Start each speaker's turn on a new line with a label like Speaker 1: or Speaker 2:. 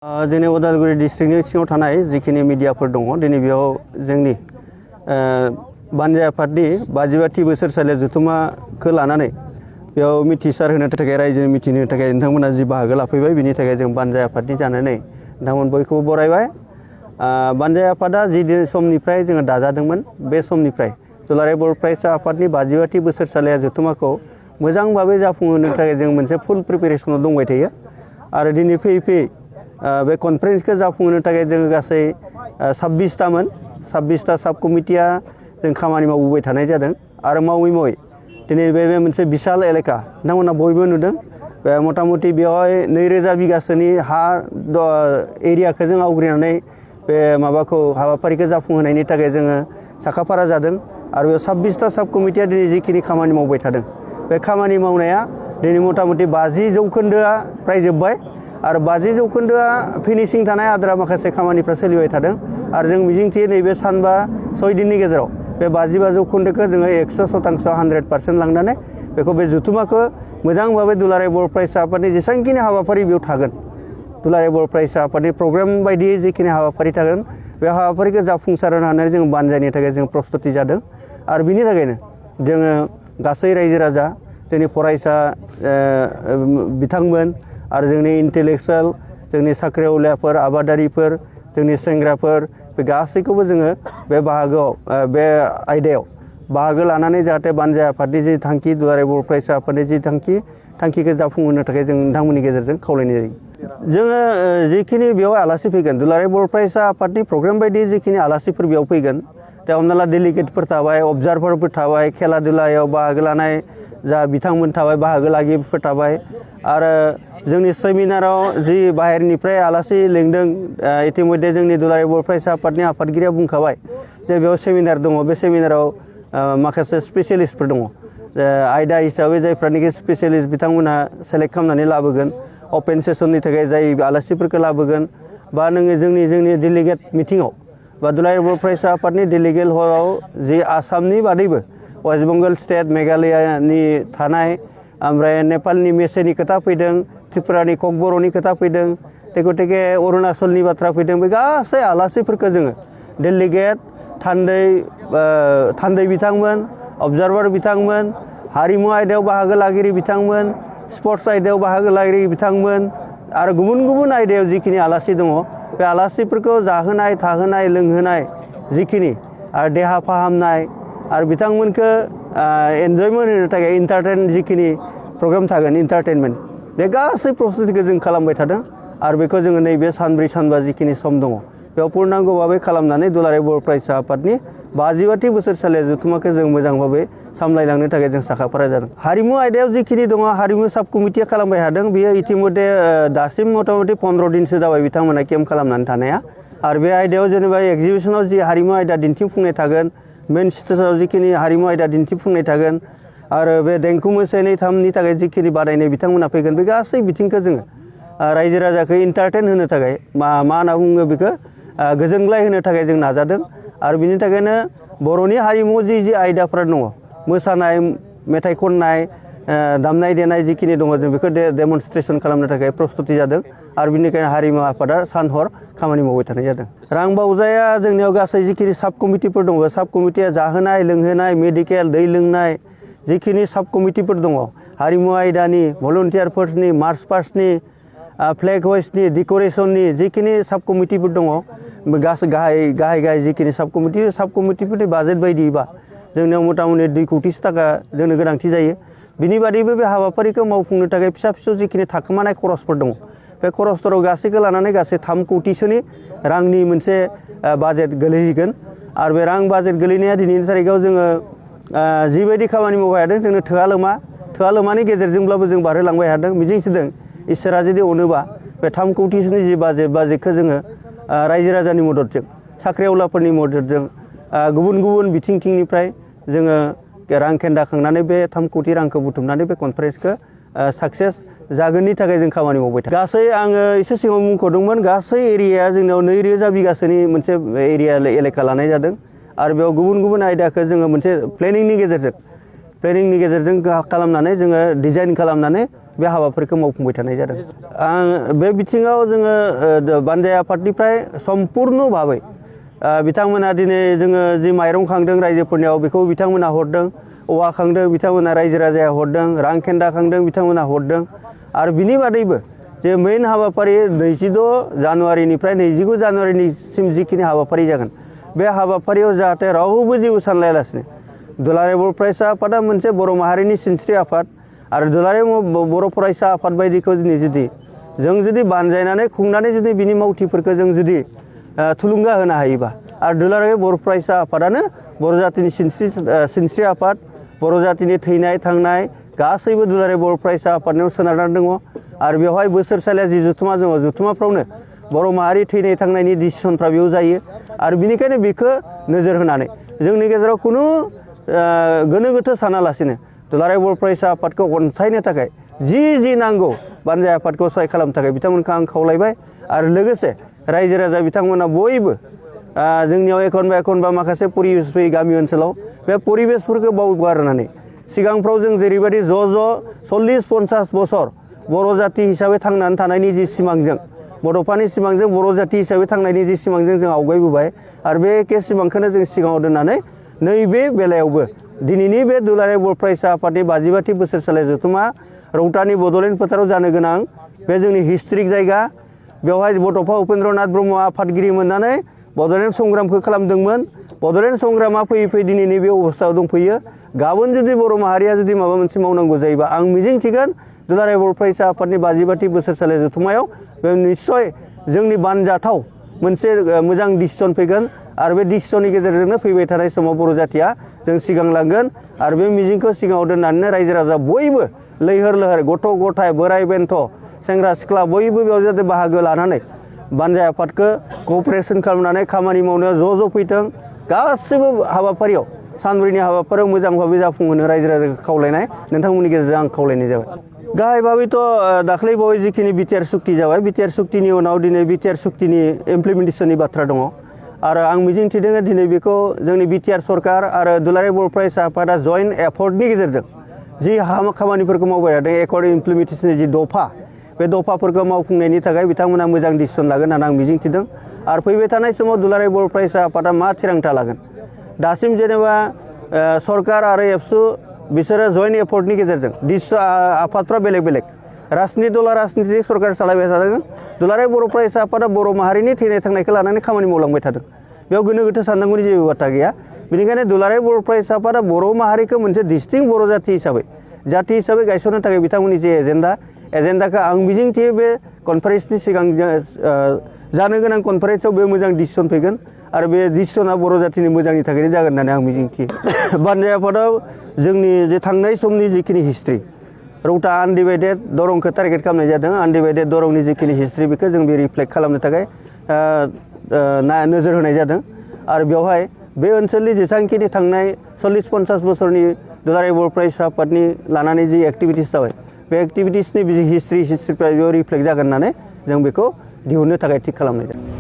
Speaker 1: जोंनि उदालगुरि डिस्ट्रिक्टनि सिङाव थानाय जिखिनि मिडियाफोर दङ दिनै बेयाव जोंनि बानजाय आफादनि 52थि बोसोरसालि जथुम्माखौ लानानै बेयाव मिथिसार होनो थाखाय रायजोनि मिथिनो थाखाय नोंथांमोना जि बाहागो लाफैबाय बिनि थाखाय जों बानजाय आफादनि जानानै नोंथांमोन बयखौबो बरायबाय। बानजाय आफादा जि समनिफ्राय जोङो दाजादोंमोन बे समनिफ्राय दुलाराय बर' फरायसा आफादनि 52थि बोसोरसालिया जथुम्माखौ मोजां भाबै जाफुंहोनो थाखाय जों मोनसे फुल प्रिपेरेसनाव दंबाय थायो आरो दिनै फैयै फैयै बे कनफारेन्सखौ जाफुंहोनो थाखाय जोङो गासै 26टा साब कमिटिया जों खामानि मावबोबाय थानाय जादों आरो मावै मावै दिनै बे मोनसे बिशाल एलेका नोंथांमोना बयबो नुदों बे मथा मथि बेवहाय 2000 बिगासोनि हा एरियाखौ जों आवग्रिनानै बे माबाखौ हाबाफारिखौ जाफुंहोनायनि थाखाय जोङो साखाफारा जादों आरो बे 26टा साब कमिटिया दिनै जिखिनि खामानि मावबाय थादों बे खामानि मावनाया दिनै मथा मथि 50% प्राय जोब्बाय आरो 50% फिनिशिं थानाय आद्रा माखासे खामानिफ्रा सोलिबाय थादों आरो जों मिजिंथियो नैबे सानबा 6 दिननि गेजेराव बे 55% जोङो 100% 100% लांनानै बेखौ बे जथुम्माखौ मोजां भाबै दुलाराय बर' फरायसा आफादनि जेसेबांखिनि हाबाफारि बेयाव थागोन दुलाराय बर' फरायसा आफादनि प्रग्राम बायदियै जिखिनि हाबाफारि थागोन बे हाबाफारिखौ जाफुंसार होनानै जों बानजायनि थाखाय जों प्रस्तुति जादों आरो बिनि थाखायनो जोङो गासै रायजो राजा जोंनि फरायसा बिथांमोन आरो जोंनि इन्टेलेक्सुवेल जोंनि साख्रिआवलाफोर आबादारिफोर जोंनि सेंग्राफोर बे गासैखौबो जोङो बे बाहागोआव बे आयदायाव बाहागो लानानै जाहाथे बानजाय आफादनि जि थांखि दुलाराय बर' फरायसा आफादनि जि थांखिखौ जाफुंहोनो थाखाय जों नोंथांमोननि गेजेरजों खावलायनाय जायो। जोङो जिखिनि बेयाव आलासि फैगोन दुलाराय बर' फरायसा आफादनि प्रग्राम बायदि जिखिनि आलासिफोर बेयाव फैगोन दा हमना ला डेलिगेटफोर थाबाय अबजारभारफोर थाबाय खेला दुलायाव बाहागो लानाय जा बिथांमोन थाबाय बाहागो लागिरिफोर थाबाय आरो जोंनि सेमिनाराव जि बाहेरनिफ्राय आलासि लेंदों इतिमध्ये जोंनि दुलाराय बर' फरायसा आफादनि आफादगिरिया बुंखाबाय जे बेयाव सेमिनार दङ बे सेमिनाराव माखासे स्पेसियलिस्टफोर दङ आयदा हिसाबै जायफ्रानिकि स्पेसियलिस्ट बिथांमोनहा सेलेक्ट खालामनानै लाबोगोन अपेन सेसननि थाखाय जाय आलासिफोरखौ लाबोगोन बा नोङो जोंनि डेलिगेट मिटिङाव बा दुलाराय बर' फरायसा आफादनि डेलिगेट हलाव जि आसामनि बादैबो वेस्ट बेंगल स्टेट मेघालयानि थानाय ओमफ्राय नेपालनि मेसेनि खोथा फैदों त्रिपुरानि ककबर'नि खोथा फैदों गतिके अरुणाचलनि बाथ्रा फैदों बे गासै आलासिफोरखौ जोङो डेलिगेट थान्दै बिथांमोन अबजारभार बिथांमोन हारिमु आयदायाव बाहागो लागिरि बिथांमोन स्पर्ट्स आयदायाव बाहागो लागिरि बिथांमोन आरो गुबुन गुबुन आयदायाव जिखिनि आलासि दङ बे आलासिफोरखौ जाहोनाय थाहोनाय लोंहोनाय जिखिनि आरो देहा फाहामनाय आरो बिथांमोनखौ एन्जयमेन्ट होनो थाखाय इन्टारटेन जिखिनि प्रग्राम थागोन इन्टारटेनमेन्ट बे गासै प्रस्तुतिखौ जों खालामबाय थादों आरो बेखौ जोङो नैबे सानब्रै सानबा जिखिनि सम दङ बेयाव पुर्नांग भाबै खालामनानै दुलाराय बर' फरायसा आफादनि 52थि बोसोरसालिया जथुम्माखौ जों मोजां भाबै सामलायलांनो थाखाय जों साखाफारा जादों। हारिमु आयदायाव जिखिनि दङ हारिमु साब कमिटिया खालामबाय थादों बेयो इतिमध्ये दासिम मथा मथि 15 दिनसो जाबाय बिथांमोना केम्प खालामनानै थानाया आरो बे आयदायाव जेनेबा एक्जिबिसनाव जि हारिमु आयदा दिन्थिफुंनाय थागोन मेन स्टेजाव जिखिनि हारिमु आयदा दिन्थिफुंनाय थागोन आरो बे देंखो मोसानाय थामनि थाखाय जिखिनि बादायनाय बिथांमोना फैगोन बे गासै बिथिंखौ जोङो रायजो राजाखौ इन्टारटेन होनो थाखाय मा होनना बुङो बेखौ गोजोनग्लाय होनो थाखाय जों नाजादों आरो बिनि थाखायनो बर'नि हारिमु जि आयदाफोर दङ मोसानाय मेथाइ खननाय दामनाय देनाय जिखिनि दङ जों बेखौ डेमनस्ट्रेसन खालामनो थाखाय प्रस्तुति जादों आरो बिनिखायनो हारिमु आफादा सान हर खामानि मावबाय थानाय जादों। रां बावजाया जोंनियाव गासै जिखिनि साब कमिटिफोर दङ साब कमिटिया जाहोनाय लोंहोनाय मेडिकेल दै लोंनाय जिखिनि साब कमिटिफोर दङ हारिमु आयदानि भलन्टियारफोरनि मार्च पास्टनि फ्लेग हइस्टनि डेक'रेसननि जिखिनि साब कमिटिफोर दङ गासै गाहाय जिखिनि साब कमिटिफोरनि बाजेट बायदिबा जोंनियाव मथा मथि 2 कौटिसो थाखा जोंनो गोनांथि जायो बिनि बादैबो बे हाबाफारिखौ मावफुंनो थाखाय फिसा फिसौ जिखिनि थाखोमानाय खरसफोर दङ बे खरसफोराव गासैखौ लानानै गासै 3 कौटिसोनि रांनि मोनसे बाजेट गोलैहैगोन आरो बे रां बाजेट गोलैनाया दिनैनि थारिखआव जोङो जिबायदि खामानि मावबाय थादों जोंनो थोआ लोमानि गेजेरजोंब्लाबो जों बारहोलांबाय थादों मिजिंथिदों इसोरा जुदि अनोबा बे 3 कौटिसोनि जि बाजेटखौ जोङो रायजो राजानि मददजों साख्रिआवलाफोरनि मददजों गुबुन गुबुन बिथिंनिफ्राय जोङो रां खेन्दा खांनानै बे 3 कौटि रांखौ बुथुमनानै बे कनफारेन्सखौ साक्सेस जागोननि थाखाय जों खामानि मावबाय थादों। गासै आङो एसे सिगाङाव मुंख'दोंमोन गासै एरियाया जोंनाव 2000 बिगासोनि मोनसे एरिया एलेखा लानाय जादों आरो बेयाव गुबुन गुबुन आयदाखौ जोङो मोनसे प्लेनिंनि गेजेरजों खालामनानै जोङो डिजाइन खालामनानै बे हाबाफारिखौ मावफुंबाय थानाय जादों। आं बे बिथिङाव जोङो बानजाय आफादनिफ्राय सम्पुर्ण भाबै बिथांमोना दिनै जोङो जि माइरं खांदों रायजोफोरनियाव बेखौ बिथांमोना हरदों, औवा खांदों बिथांमोना रायजो राजाया हरदों, रां खेन्दा खांदों बिथांमोना हरदों। आरो बिनि बादैबो जे मेइन हाबाफारि 26 जानुवारिनिफ्राय 29 जानुवारिसिम जिखिनि हाबाफारि जागोन बे हाबाफारियाव जाहाथे रावबो जेबो सानलायालासिनो दुलाराय बर' फरायसा आफादा मोनसे बर' माहारिनि सिनस्रि आफाद आरो दुलाराय बर' फरायसा आफाद बायदिखौ जुदि जों जुदि बानजायनानै खुंनानै जुदि बिनि मावथिफोरखौ जों जुदि थुलुंगा होनो हायोबा आरो दुलाराय बर' फरायसा आफादानो बर' जातिनि सिनस्रि आफाद, बर' जातिनि थैनाय थांनाय गासैबो दुलाराय बर' फरायसा आफादनियाव सोनारनानै दङ। आरो बेवहाय बोसोरसालिया जि जथुमा दङ जथुमाफ्रावनो बर' माहारि थैनाय थांनायनि डिसिसनफ्रा बेयाव जायो। आरो बिनिखायनो बेखौ नोजोर होनानै जोंनि गेजेराव खुनु गोनो गोथो सानालासिनो दुलाराय बर' फरायसा आफादखौ अनसायनो थाखाय जि नांगौ बानजाय आफादखौ सहाय खालामनो थाखाय बिथांमोनखौ आं खावलायबाय। आरो लोगोसे रायजो राजा बिथांमोना बयबो जोंनियाव एखनबा माखासे परिबेस फैयो गामि ओनसोलाव बे परिबेसफोरखौ बावगारनानै सिगांफ्राव जों जेरैबायदि ज' 40-50 बोसोर बर' जाति हिसाबै थांनानै थानायनि जि सिमांजों बड'फानि सिमांजों बर' जाति हिसाबै थांनायनि जि सिमांजों जों आवगायबोबाय आरो बे एखे सिमांखौनो जों सिगाङाव दोननानै नैबे बेलायावबो दिनैनि बे दुलाराय बर' फरायसा आफादनि 52थि बोसोरसालि जथुमा रौतानि बड'लेण्ड फोथाराव जानो गोनां बे जोंनि हिस्ट्रिक जायगा बेवहाय बड'फा उपेन्द्रनाथ ब्रह्म आफादगिरि मोननानै बड'लेण्ड संग्रामखौ खालामदोंमोन। बड'लेण्ड संग्रामा फैयै दिनैनि बे अबस्थायाव दंफैयो। गाबोन जुदि बर' माहारिया जुदि माबा मोनसे मावनांगौ जायोबा आं मिजिंथिगोन दुलाराय बर' फरायसा आफादनि 52थि बोसोरसालि जथुमायाव बे निस्सय जोंनि बानजाथाव मोनसे मोजां डिसिसन फैगोन आरो बे डिसिसननि गेजेरजोंनो फैबाय थानाय समाव बर' जातिया जों सिगांलांगोन आरो बे मिजिंखौ सिगाङाव दोननानै रायजो राजा बयबो लैहोर लैहोर गथ' गथाय बोराय बेन्थ' सेंग्रा सिख्ला बयबो बेयाव जाहाथे बाहागो लानानै बानजाय आफादखौ क'अपारेसन खालामनानै खामानि मावनायाव ज' फैथों। गासैबो हाबाफारियाव सानब्रैनि हाबाफारियाव मोजां भाबै जाफुंहोनो रायजो राजाखौ खावलायनाय नोंथांमोननि गेजेरजों आं खावलायनाय जाबाय। गाहाय भाबैथ' दाख्लै बावै जिखिनि बिटिआर सुक्ति जाबाय बिटिआर सुक्तिनि उनाव दिनै बिटिआर सुक्तिनि इमप्लिमेन्टेसननि बाथ्रा दङ आरो आं मिजिंथिदों दिनै बेखौ जोंनि बिटिआर सरकार आरो दुलाराय बर' फरायसा आफादा जयेन्ट एफर्टनि गेजेरजों जि खामानिफोरखौ मावबाय थादों एकर्डिं इमप्लिमेन्टेसननि जि दफा बे दफाफोरखौ मावफुंनायनि थाखाय बिथांमोना मोजां डिसिसन लागोन होननानै आं मिजिंथिदों। आरो फैबाय थानाय समाव दुलाराय बर' फरायसा आफादा मा थिरांथा लागोन दासिम जेनेबा सरकार आरो एबसु बिसोरो जयेन्ट एफर्टनि गेजेरजों आफादफ्रा बेलेग बेलेग राजनिति दला राजनितिक सरकार सालायबाय थादों। दुलाराय बर' फरायसा आफादा बर' माहारिनि थैनाय थांनायखौ लानानै खामानि मावलांबाय थादों। बेयाव गोनो गोथो साननांगौनि जेबो बाथ्रा गैया। बेनिखायनो दुलाराय बर' फरायसा आफादा बर' माहारिखौ मोनसे डिस्टिंक्ट बर' जाति हिसाबै गायसननो थाखाय बिथांमोननि जे एजेन्डाखौ आं मिजिंथियो बे कनफारेन्सनि सिगां जानो गोनां कनफारेन्सआव बे मोजां डिसिसन फैगोन आरो बे डिसिसना बर' जातिनि मोजांनि थाखायनो जागोन होननानै आं मिजिंथियो। बानजाय आफादाव जोंनि जे थांनाय समनि जिखिनि हिस्ट्रि रौता आनडिभाइडेड दरंखौ टारगेट खालामनाय जादों। आनडिभाइडेड दरंनि जिखिनि हिस्ट्रि बेखौ जों बे रिफ्लेक्ट खालामनो थाखाय नोजोर होनाय जादों आरो बेवहाय बे ओनसोलनि जेसेबांखिनि थांनाय 40-50 बोसोरनि दुलाराय बर' फरायसा आफादनि लानानै जि एक्टिभिटिस जाबाय बे एक्टिभिटिसनि हिस्ट्रिफ्रा बेयाव रिफ्लेक्ट जागोन होननानै जों बेखौ दिहुननो थाखाय थिग खालामनाय जादों।